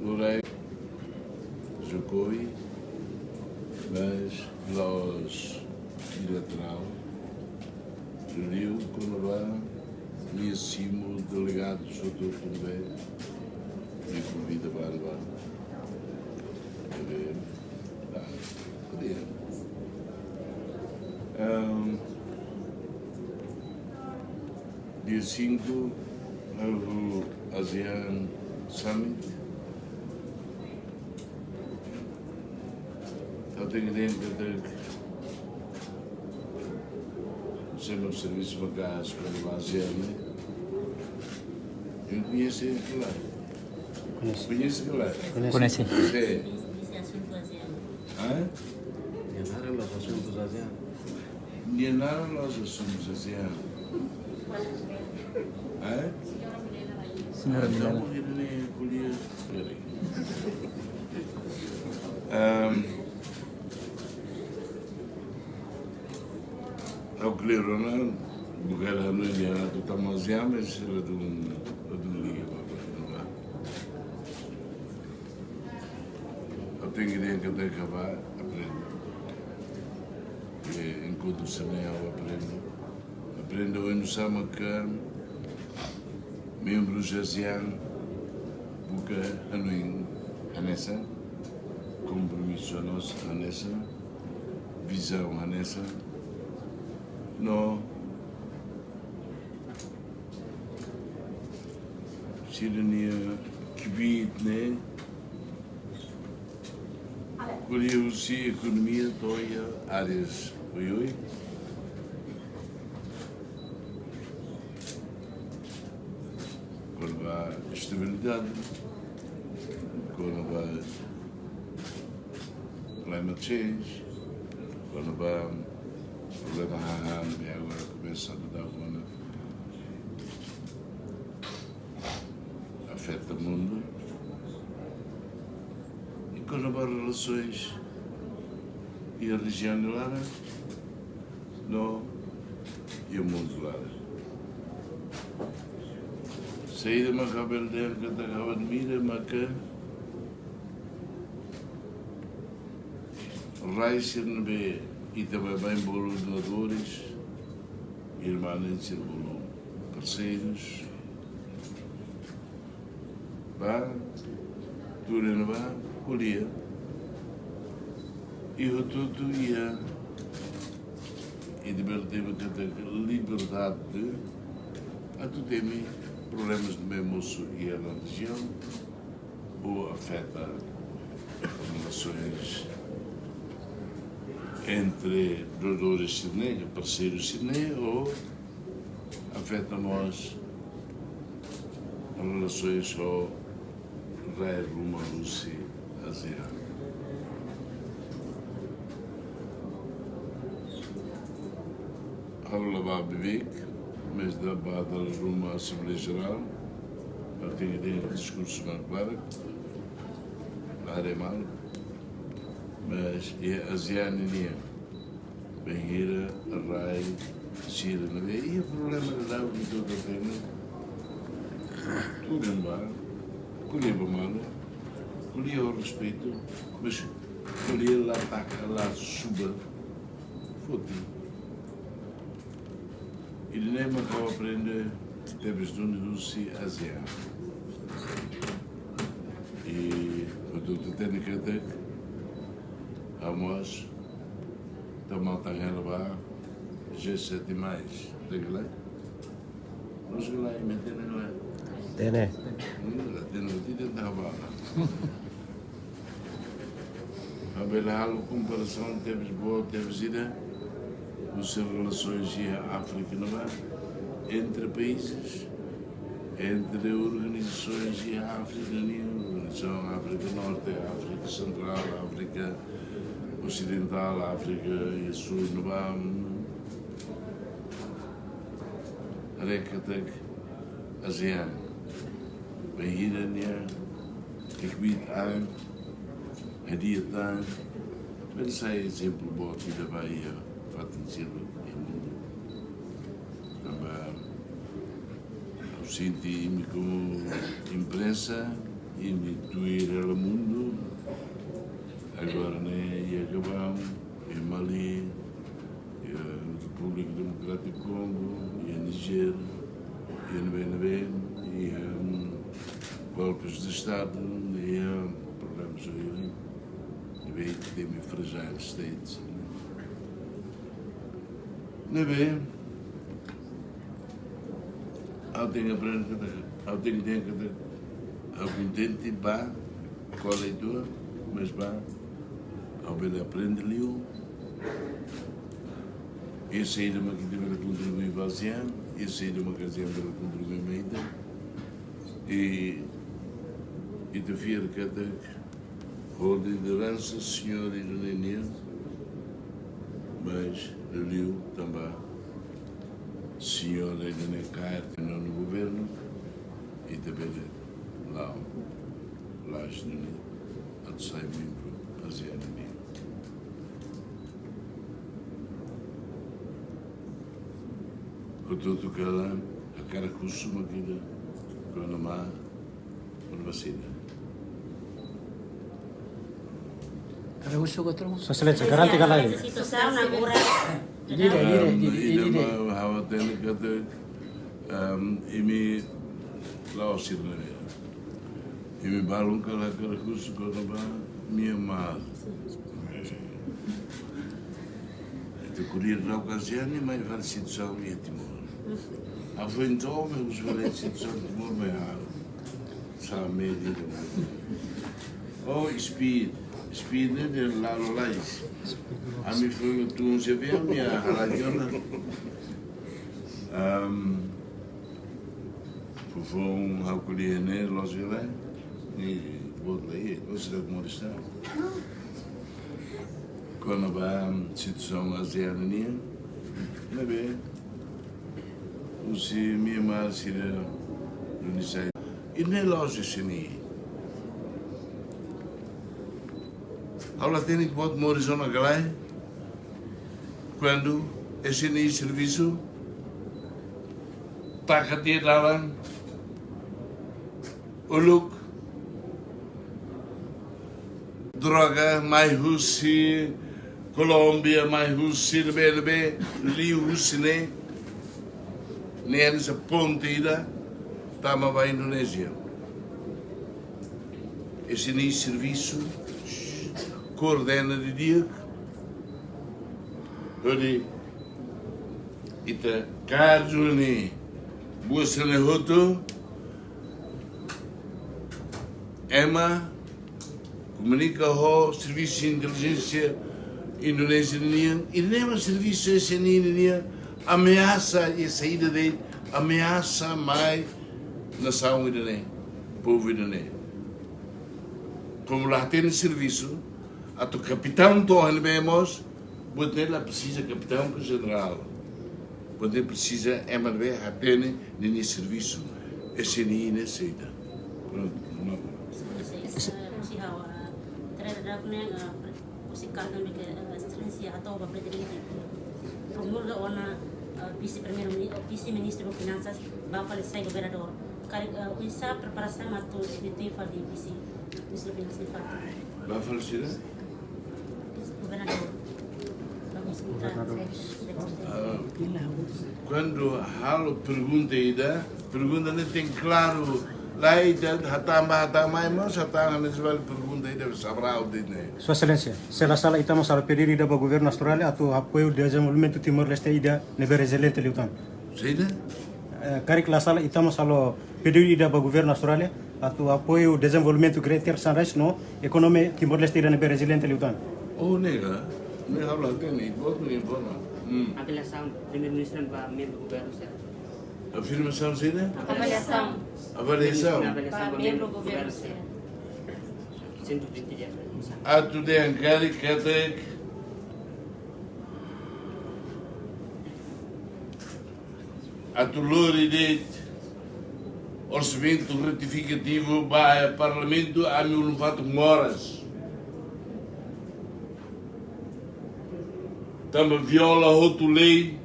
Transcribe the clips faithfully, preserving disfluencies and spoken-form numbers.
Lorraine Jokowi, mas la'ós bilaterál, reuniu kona-ba nia simu delegadu hotu-hotu ne'ebé nia konvida ba ne'ebá. Ne'ebé, ah, podia. Ehm, dia cinco, halo ASEAN Summit. Ha'u tenke dehan katak, sei mak servisu maka'as kona-ba ASEAN ne'e. Imi koñese ka lae? Koñese. Koñese ka lae? Koñese. Koñese. Sé. Hã? Nia naran la'ós asuntu ASEAN. Nia naran la'ós asuntu ASEAN. Hã? Señora Milena. Entaun, ita-nia ko'alia, espera aí. Ahm, ha'u kleur ona, bukan anu nia atu tama ASEAN, mas ladún, ladún liga ba, ba, ba. Ha'u tenke dehan katak ha'u bá aprende. Eh, enkontru sira-ne'e ha'u aprende. Aprende oinsá maka membru ASEAN buka hanoin hanesan, kompromisu hanesan, vizaun hanesan. No sira-nia kbiit ne'e ko'alia husi ekonomia to'o iha áreas oioin. Kona-ba estabilidade, kona-ba climate change, kona-ba problema hahán ne'ebé agora komesa atu daudaun ona, afeta mundu. I kona-ba relasoens iha rejiaun nia laran no iha mundu laran. Saida maka ha'u bele dehan katak ha'u admira maka rai sira ne'ebé ita baibain bolu donadores, irmãos sira bolu parceiros, ba, tuur iha ne'ebá, ko'alia. I hotu-hotu iha, ita bele temi katak liberdade atu temi problemas ne'ebé mosu iha rejiaun ou afeta relasoens entre donadores sira-ne'e, parceiros sira-ne'e, ou afeta mós relasoens ho rai ruma husi ASEAN. Ha'u la bá Bibik, mas ha'u bá dala ruma Asembleia Jerál, ha'u tenke dehan diskursu mak barak, la haree malu, mas iha ASEAN nian, bainhira rai sira ne'ebé iha problema daudaun ita hotu temi, tuur iha ne'ebá, ko'alia ba malu, ko'alia ho respeitu, mas ko'alia la taka, la subar, foti. Ida-ne'e mak ha'u aprende tebes duni husi ASEAN. I hotu-hotu hatene katak ha'u mós tama tan hela ba G sete mais. Tenke lae? Nos ke lae, imi hatene ka lae? Hatene. Hmm, la hatene, ita tenke tama ba. Ha'u bele halo komparasaun tebes boot, tebes ida, husi relasoens iha Áfrika ne'ebá, entre países, entre organizasoens iha Áfrika nian, Organizasaun Áfrika Norte, Áfrika Sentrál, Áfrika Osidentál, Áfrika iha Súl ne'ebá. Haree katak ASEAN, bainhira nia kbiit an, hadi'a tan, bele sai ezemplu boot ida ba iha fatin seluk iha mundu. Tanba ha'u sente imi komu imprensa, imi tuir Gabão, iha Mali, iha Repúblika Demokrátika Kongo, iha Nijer, iha ne'ebé-ne'ebé, iha, hum, golpes de Estado, iha problemas, ne'ebé ita temi fragile states. Ne'ebé, ha'u tenke aprende katak, ha'u tenke, tenke katak, ha'u kontente ba, ko'alia uitoan, mas ba, ha'u bele aprende liu. Ese ida mak ita bele kontribui ba ASEAN, ese ida mak ASEAN bele kontribui mai ita. I, ita fiar katak, ho lideransa señór ida-ne'e nian, mas liuliu tanba señór ida-ne'e kaer tiha ona governu, ita bele la'o, la'o ida-ne'e atu sai membru ASEAN nian. Hotu-hotu kalan, hakarak husu mak ida, kona-ba universidade. Hakarak husu ka terus? Sua Exelénsia, garante ka lae? Situasaun agora. Ida, ida, ida, ida, ida. Ida mak ha'u hatene katak, em, imi la'o sira-ne'e. Imi balun kalan hakarak husu kona-ba Myanmar. Ita ko'alia rau ka ASEAN, mai fali situasaun iha Timor. Ha'u foin to'o, mas husu fali situasaun Timor, mai ha'u sa medi. Oh, speed. Speed ne'e dehan lalais. Ami foin tun se be, ami halajona. Am, foufoun ha'u ko'alia ne'e, loos ka lae, ne'e boot lai, loos ida moris tan. Kona-ba situasaun ASEAN nian, ne'ebé, husi Myanmar sira duni sai. I ne'e loos SNI. Ha'u la hatene boot moris ona ka lae, kuandu SNI servisu, taka tiha dalan, uluk droga mai husi Kolómbia, mai husi ne'ebé-ne'ebé, liu husi ne'e, ne'e hanesan ponte ida tama ba Indonézia. SNI servisu, koordena didi'ak, hodi ita kazu ne'e, buat sira-ne'e hotu, ema komunika ho servisu intelijénsia Indonézia nian, i ne'e mak servisu SNI nian, ameasa, i saida de'it, ameasa mai nasaun ida-ne'e, povu ida-ne'e. Komu la hatene servisu, atu kapitaun to'o iha ne'ebé mós, buat ne'e la presiza kapitaun ka jenerál. Buat ne'e presiza ema ne'ebé hatene ninia servisu. SNI ne'e saida. Prontu, vamos lá. Husi, eh, husi ha'u, eh, três da ne'e, eh, husi karta ne'ebé ke, eh, Exelénsia hato'o ba prezidente. Promulga ona, eh, vise-primeiru-mini-, eh, vise-ministru finansas, ba fali sai governadór. Karik, eh, oinsá preparasaun atu substitui fali vise-ministru finansas fali? Ba fali sira? Governadór. Governadór. Ah, kuandu halo pergunta ida, pergunta ne'e tenke klaru. Lae ita hatán bá hatán mai, mas hatán ne'e se vale pergunta ida, sabrau di ne'e. Sua Exelénsia, se la sala ita mós halo pedidu ida ba governu Austrália atu apoiu dezenvolvimentu Timor-Leste ida ne'ebé reziliente liután. Saida? Eh, karik la sala ita mós halo pedidu ida ba governu Austrália atu apoiu dezenvolvimentu Greater Sunrise no ekonomia Timor-Leste ida ne'ebé reziliente liután. Oh, ne'e ka? Ne'e ha'u la hatene, boot mak informa. Hmm. Avaliasaun primeiru-ministru ba membru governu sira. Afirmasaun sira? Avaliasaun. Avaliasaun. Avaliasaun ba membru governu sira. Cento e vinte dias. Atu dehan karik katak atu lori de'it orsamentu retifikativu ba Parlamentu, ami ulun fatuk moras. Tanba viola hotu lei,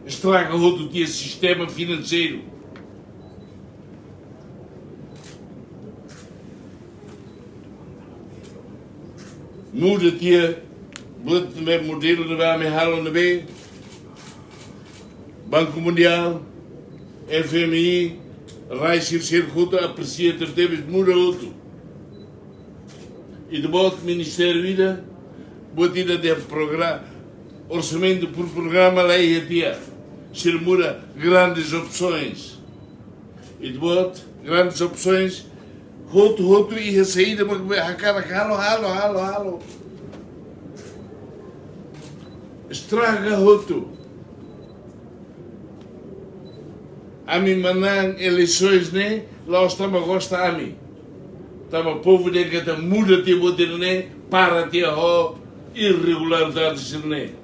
estraga hotu tiha sistema finanseiru. Muda tiha Buat ne'ebé modelu ne'ebé ami halo ne'ebé Banku Mundiál, F M I, rai sira-ne'e hotu apresia tebes, muda hotu. Ita-boot ministériu ida, buat ida dehan progra-, orsamentu por programa la iha tiha. Sira muda grandes opções. Ita-boot grandes opções, hotu-hotu iha saida mak be hakarak halo, halo, halo, halo. Estraga hotu. Ami manán eleisoens ne'e, la'ós tanba gosta ami. Tanba povu dehan katak muda tiha buat ida-ne'e, para tiha ho irregularidade sira-ne'e.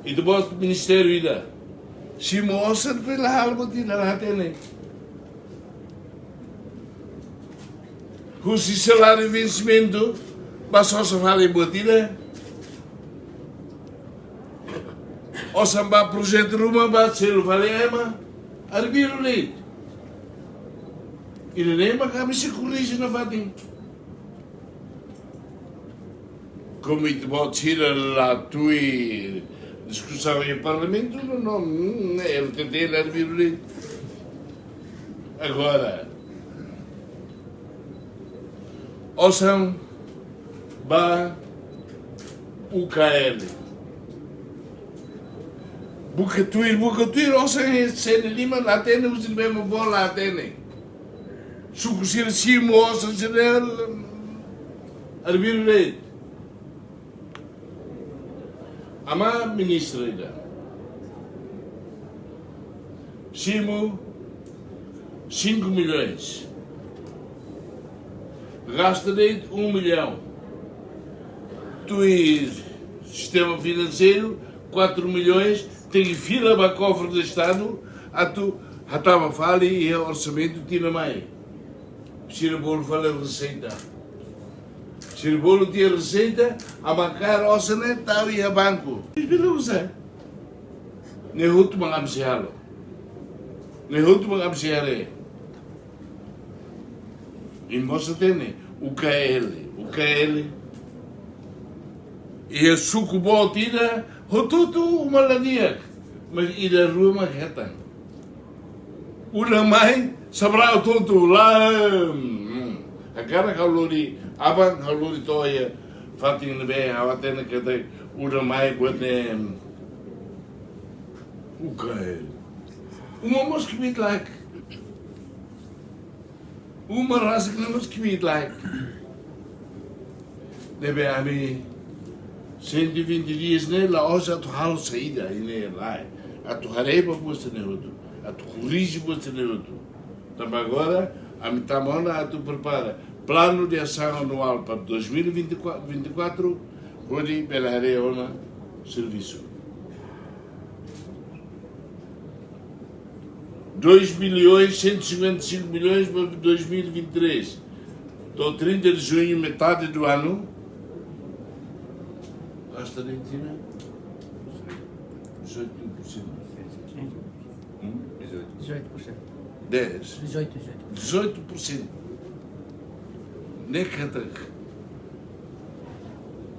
Ita-boot ministériu ida. Simu osan pe la halo buat ida, la hatene. Husi saláriu vensimentu, ba sosa fali buat ida. Osan ba projetu ruma, ba selu fali ema. Arbiru de'it. Ida-ne'e mak ami sei korrije nafatin. Komu ita-boot sira la tuir diskusaun iha parlamentu, no, no, mm, R T T la arbiru de'it. Agora, osan ba U K L. Buka tuir, buka tuir, osan iha CNE lima la hatene, husi ne'ebé mak boot la hatene. Suku sira simu osan sira, arbiru de'it. Amá ministra ida. Simu cinco milhões. Gasta de'it um milhão. Tuir sistema finanseiru, quatro milhões, tenke fila ba kofre do Estadu, atu hatama fali iha orsamentu tinan mai. Sira bolu fali reseita. Sira bolu tiha reseita, amá kaer osan ne'e tau iha banku. Beleza. Ne'e hotu mak ami sei halo. Ne'e hotu mak ami sei haree. Imi mós hatene, U K L, U K L. Iha suku boot ida, hotu-hotu uma la di'ak. Mas ida rua mak hetan. Udan mai, Sabrau tontu la, hmm. Agora ha'u lori, aban ha'u lori to'o iha fatin ne'ebé, ha'u hatene katak udan mai buat ne'e, hmm. U K L. Uma mós kbiit laek. Uma rasik ne'e mós kbiit laek. Ne'ebé ami cento e vinte dias ne'e la'ós atu halo saida, i ne'e lae. Atu haree ba buat sira-ne'e hotu. Atu korrije buat sira-ne'e hotu. Tanba agora, ami tama ona atu prepara plano de ação anual para dois mil e vinte e quatro, vinte e quatro, hodi bele haree ona servisu. Dois bilhões cento e cinquenta e cinco milhões para dois mil e vinte e três. Então, trinta de junho, metade do ano, gasta Argentina dezoito por cento. Hum? Dezoito por cento. Dez. Dezoito, dezoito. Dezoito por cento. Ne'e katak,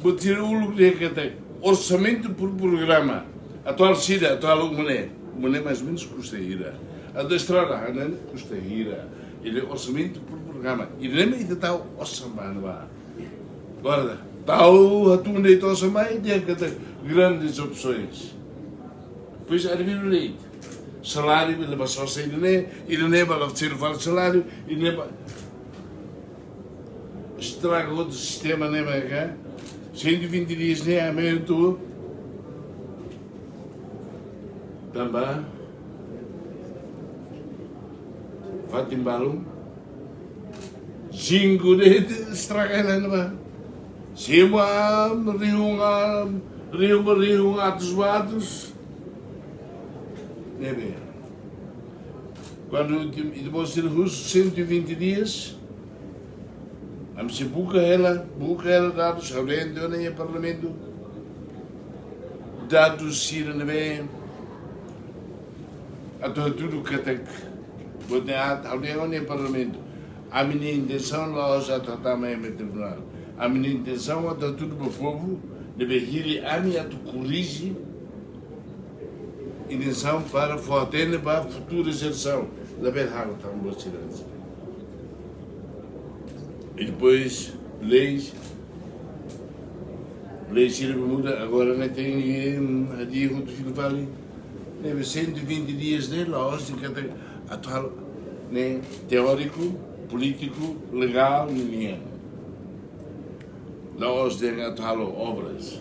buat sira uluk dehan katak orsamentu por programa. Atuál sida, atuál uma ne'e. Uma ne'e mais ou menos kusta hira. Atu estrada, ne'e kusta hira. Ida-ne'e orsamentu por programa. Ida-ne'e mak ita tau osan ba ne'ebá. Agora, tau hatun de'it osan mai, dehan katak grandes opções. Pois, arbiru de'it. Saláriu, bele ba sosa ida-ne'e, ida-ne'e ba la selu fali saláriu, ida-ne'e ba estraga hotu sistema ne'e, mas, eh, cento e vinte dias ne'e, ami atu tanba fatin balun, cinco de'it estraga hela ne'ebá. Simu an, rihun an, rihun ba rihun, atus ba atus. Ne'ebé. Kuandu ita, ita-boot sira husu cento e vinte dias, ami sei buka hela, buka hela dadus, ha'u dehan ona iha parlamentu. Dadus sira ne'ebé atu hatudu katak, buat ne'e aat, ha'u dehan ona iha parlamentu. Ami-nia intensaun la'ós atu hatama ema iha tribunál. Ami-nia intensaun atu hatudu ba povu, ne'ebé hili ami atu korrije. Intensaun para fó-hatene ba futura jerasaun. Labele halo tan buat sira hanesan ne'e. I depois, leis, leis sira be muda, agora ne'e tenke, hum, hadi'a hotu fila fali. Ne'ebé cento e vinte dias ne'e, la'ós dehan katak atu halo, ne'e teóriku, polítiku, legál, nian. La'ós dehan atu halo obras.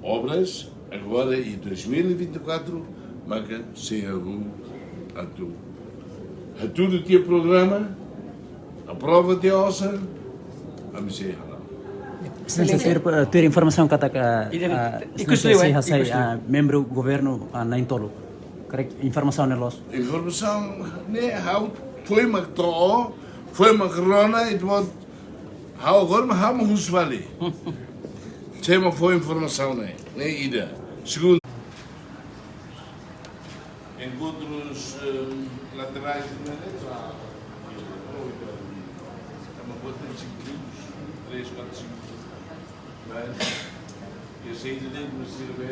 Obras, agora iha dois mil e vinte e quatro, maka sei hahú atu hatudu tiha programa, aprova tiha osan, ami sei hala'o. Exelénsia, tuir, tuir informasaun katak, ah, Ida, ah, ikus Exelénsia liu, eh, sei hasai, ikus liu. Ah, membru governu, ah, na'in-tolu. Karik informasaun ne'e loos? Informasaun ne'e ha'u foin mak to'o, foin mak rona, i depois ha'u agora mak ha'u mak husu fali. Sé mak fó informasaun ne'e, ne'e ida. Segundu, enkontrus, eh, laterais, ne'e, já, é uma boa, tem cinco minutos, três, quatro, cinco minutos. Mas, esse ainda tem que me servir,